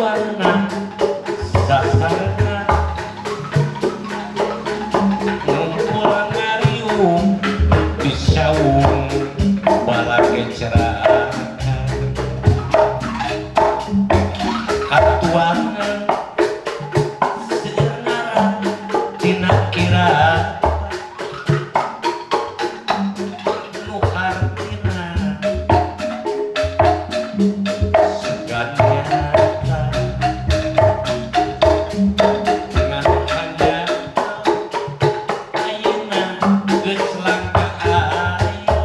Katuangan sasarengan ngumpul ngariung di saung balake cerakan katuangan seueur ngaran tina kira nu hartina sugan nyata ngan hanya ayeuna geus langka aya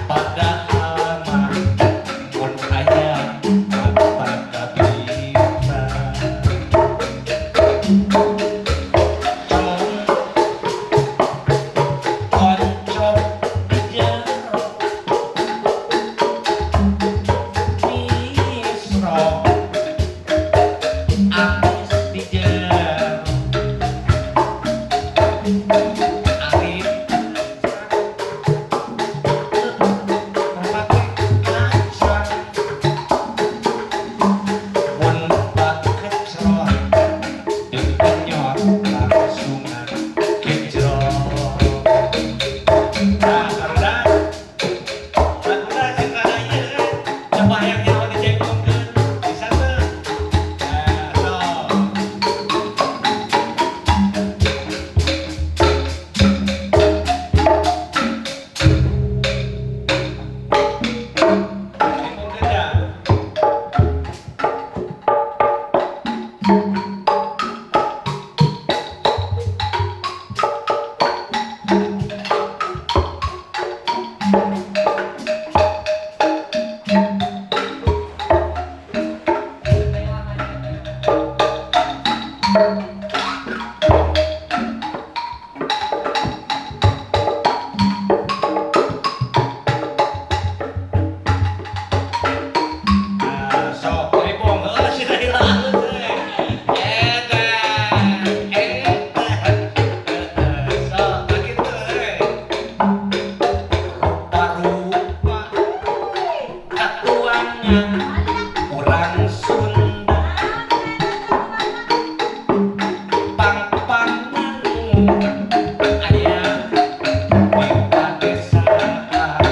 padahal mah mun aya mata kabita cong koncong di jero misro amis di jero arif make kacang mun bakecrot dikenyot langsungan gejrot. Nah, barudak, laguna jeung kana ieu coba hayang nyaho dijengkongkeun bisa teu? Nah, sok. Jengkongkeun dah. Nah, sok ribong heuh si Naila teh. Eta, eta. Sok kitu we. Rupa-rupa katuangan urang Sunda pang-pangan aya di padesaan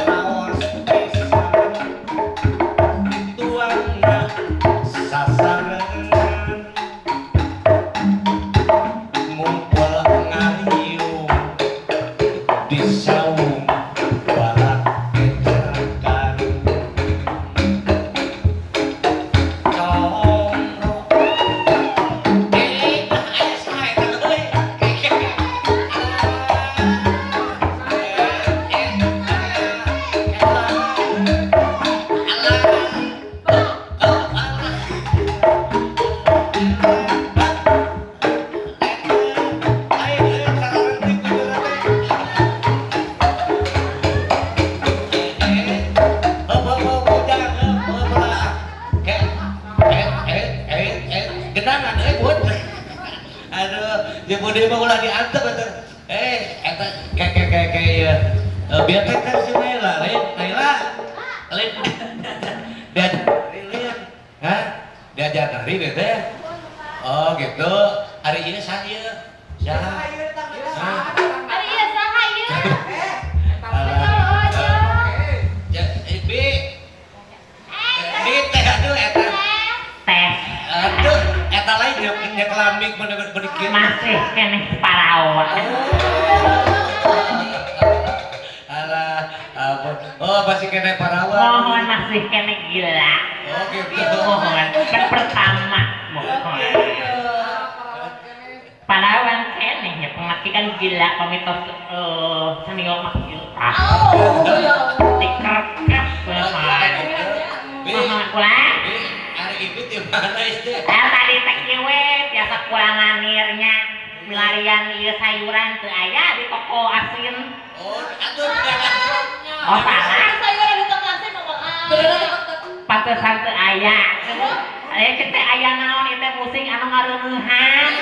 raos pisan dituangna sasarengan ngumpul ngariung di saung balak kecerakan congro aya saha eta euy. Genangan euy buat. Aduh, jeung deui mah ulah diantep atuh. Eta kayak kayak kayak kayak biar teh kan si Naila, lain Naila. Lain diajar lain. Hah? Diajar tari teh. Oh, gitu. Hari ini saha ieu? Saha? Hah? Ari ieu saha ieu? Alah. Ya, Bi. Bi teh aduh eta. Tes. Aduh, eta lain nyekelan mic bener-bener kieu. Masih keneh parawan. Alah, ampun. Oh, masih kena parawan. Mohon masih keneh gila. Oh, gitu. Mohon kan pertama mohon. Parawan keneh ya pengati kan gila pamitos senior mah gila. Dikerkep mohon. Bi, Mohon ulah. Bi, hari ibu di mana itu? Tadi teh kieu we tiasa kurang nganirnya milarian ieu sayuran teu aya di toko asin. Oh, atuh salah. Oh, salah. Sayuran di toko asin mah ah. Pantesan teu aya. Aya cek teh aya naon ieu teh musik anu ngareuneuhan.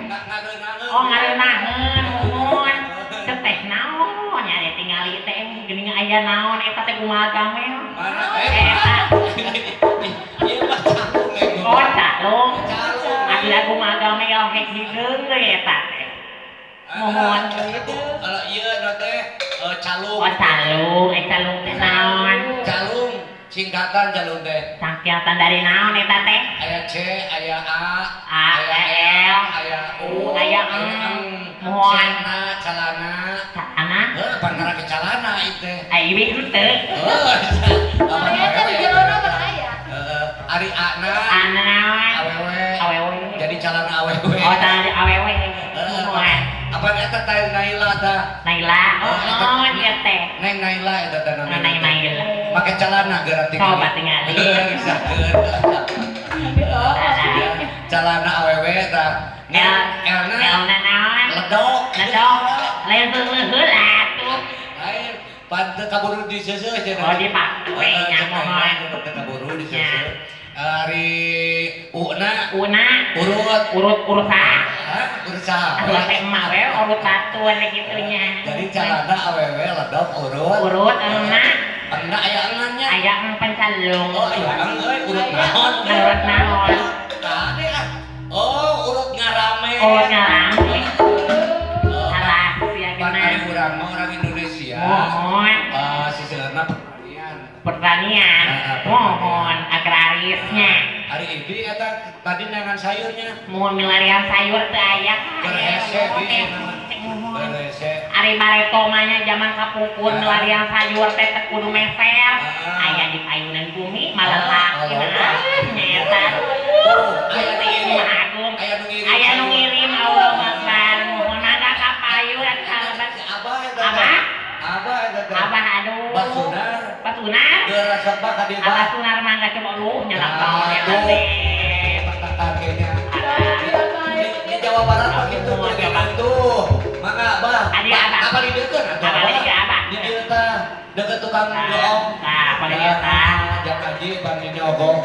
Ngareunaheun. Oh, ngareunaheun muhun. Cek teh naon nya tinggali Tadi teh geuning aya naon eta teh kumaha gamel. Mana Eta. Ieu mah calung eh. Oh, calung. Calung. Adi lagu mah gamel hek hideung deui eta teh. Mohon. Kalau ieu na teh calung. Oh, calung, calung teh naon? Calung singkatan calung teh. Singkatan dari naon eta teh? Aya C, aya A, A, aya L, aya U, aya aya M. M. Mohon. Cana, calana. Calana? Heuh, pangkara ke calana ieu teh. Ai ieu henteu. Heuh. Aya teh di jerona mah aya. Heeh, ari A na. A na naon? Awewe. Awewe. Jadi calana awewe. Oh, calana awewe. Mohon. Apa eta teh Naila tah? Naila. Oh, Oh, ieu teh. Neng Naila eta teh namina. Neng Naila. Make calana geura tinggal. Coba tingali. Risakeun. Calana awewe tah. L, L na L na naon? Ledok. Ledok. Lain heueuh atuh. Lain pan teu kaburu diseuseuh cenah. Oh, dipake nya mohon. Teu kaburu diseuseuh. Ari U na U na urut. Urut urusan. Hah? Urut saha? Atuh teh emak we urut batuan kitu nya. Jadi calana awewe ledok urut. Urut emak. Engna aya engannya. Aya eng pencalung. Oh, aya eng euy urut naon? Urut naon? Tadi ah. Oh, urut ngarame. Oh, ngarame. Oh. Salah sia Pan geuna. ari urang mah orang Indonesia. Mohon. Siseueurna pertanian. Pertanian. Heeh, Mohon agrarisnya. Ari ibi eta tadi neangan sayurnya. Mohon milarian sayur teu aya. Keur hese bi. Mohon. Keur hese. Ari bareto mah nya jaman kapungkur milarian sayur teh teu kudu meser. Aya di payunan bumi malelak Ah, cenah. Nya eta. Aya nu ngirim. Agung. Aya nu ngirim. Aya nu ngirim Allah Akbar. Mohon mangga ka payun sahabat. Si Abah eta teh. Abah? Abah eta teh. Abah aduh. Basunar. Basunar. Geus resep ka dieu Abah Sunar mangga coba lu nyelak naon eta teh. Patakan kayaknya. Di Jawa Barat mah gitu kudu tuh. Mangga Abah. Adi Abah. Apa di dieu keun atuh Apa di dieu, Abah? Di dieu tah deket tukang goong. Tah, apa di dieu tah? Jam haji bang ini ogong.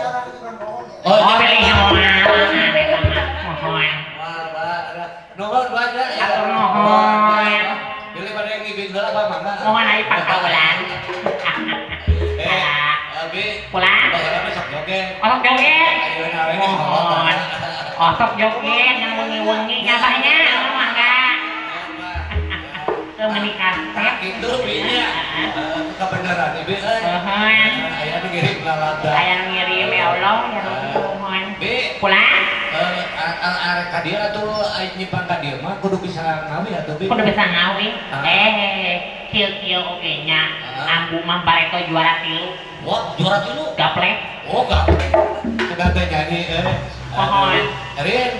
Oh, iya. pilih mohon eta mah. Mohon. Wah, Bah. Nuhun banyak. Atur nuhun. Pilih pada yang ngibing heula Bah mangga. Mohon ari pakaulan. Eh, Abi. Pulang. Baheula mah sok joget. Osok joget. Ayeuna we Mohon. Osok joget yang wengi-wengi nyabahnya mangga. Teu menikah. Gitu binya. Kebenaran ibu euy. Mohon. Aya nu ngirim lalada. Aya nu ngirim ya Allah ya Rabbi mohon. Bi, Pulang. Arek ka dieu atuh aya nyimpang ka dieu mah kudu bisa ngawi atuh bi. Kudu bisa ngawi. Ah. Kieu-kieu oge nya. Ah. Ambu mah bareto juara 3. Wah, juara 3. Gaplek. Oh, gaplek. Sudah teh nyanyi euy. Mohon. Rin.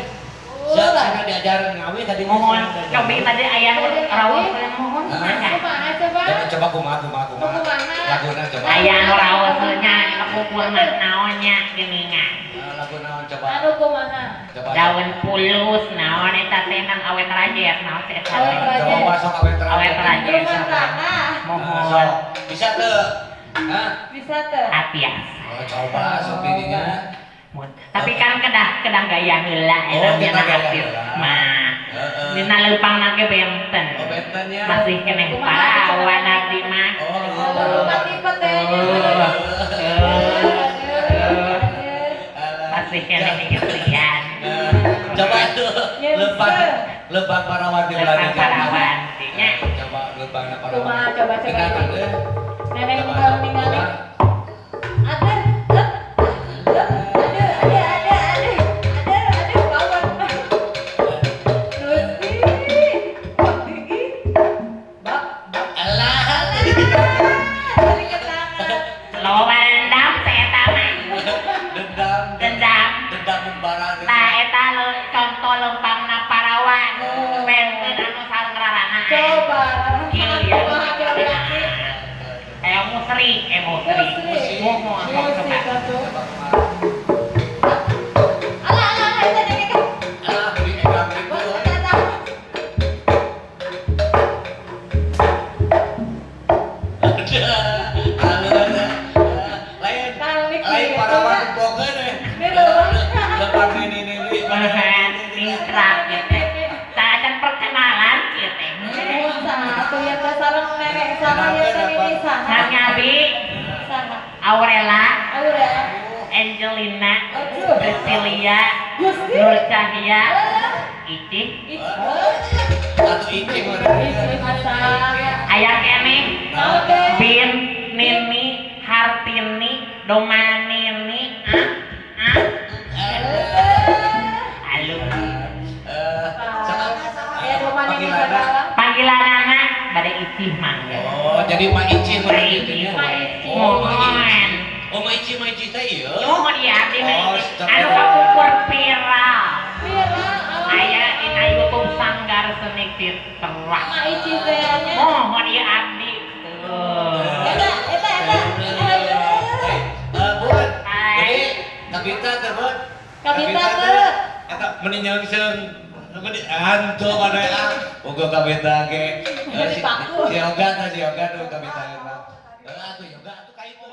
Siap sana diajarin ngawi tadi mah. Mohon. Cobi tadi aya nu rawuh mohon. Ah. Kumaha coba? Coba coba kumaha kumaha kumaha. Kumaha? Laguna coba. Aya nu rawuh nya kapupur mah naonnya geuningan. Lagu naon coba? Anu kumaha? Coba. Daun pulus naon eta teh nang awet rajet naon teh eta Awet teh. rajet. Coba masuk awet rajet. Awet rajet. Rumah tangga. Mohon. Sok. Bisa teu? Hah? Bisa teu? Atiasa. Oh, coba sok dirinya. Tapi kan kedah gaya heula Oh, eta nya kedah gaya artis heula. mah. Heeh. Dina leumpang ge benten. Oh, bentennya. Masih keneh parawan abdi mah. Oh, Oh, lompat-lompat teh nya. Masih keneh dikesian. Coba tuh lempang lempang parawan di Lempang belakang. parawan nya. Coba lempang parawan. Kumaha coba coba. Dengarkan, eh. Neneng Coba, kalau sok. ningali. Aduh, aduh, aduh, aduh, aduh, aduh, aduh, kawan. Terus ih, bak ih, bak, bak. Alah. Tarik ke tangan. Loba dendam teh eta mah. Dendam. Dendam. Dendam membara. Tah eta contoh lempangna parawan. Benten anu sareng rarana. Coba. Iya. Kumaha coba lagi. Kayak musrik, musrik. Musrik. Mohon, sok Musrik coba. atuh. Coba kumaha. Alah, alah, alah, eta dengek. Alah, beli egang gitu. Bak, eta, eta. Lain Kalik lain gitu, parawan Pak. pokeun eh. Ini leuwih. Lempang nini nini. Mohon, ningkrak gitu. Tah acan perkenalan kieu teh. Satu ya teh sareng Nenek saha ya teh, Nini saha? Nami abi Saha? Aurela, Aurela. Angelina, Aduh. Priscilia, Gusti. Nur Cahya, Eh, Icih, Ih, Atuh Ici mah. Ih, masa. Aya keneh Naon teh? Bin, Nini, Hartini, Domanini, ah, ah, Eh. Alu. Eh, sama Aya Domanini panggilanna. segala. Panggilanana bade Icih mangga. Oh, jadi Ma Ici mah Ma gitu nya. Ici. Ma Ici. Oh, Ma Ici. Mohon. Oh, Ma Ici, Ma Ici teh ieu. Mohon ya abdi Ma Oh, Ici. Anu kapungkur viral. Viral awalnya. Aya dina YouTube Sanggar Seni Citra. Ma Ici teh nya. Mohon ya abdi. Tuh. Eta, eta, eta. Aduh. Eh, Bun. Hai. Jadi kabita teh, Bun. Kabita teh. Eta meni nyeungseng meni hantu pada ah. Boga kabita ge. Eh, si Dipaku. si Yoga teh, si Yoga tuh kabita mah. Heeh, atuh Yoga atuh ka itu.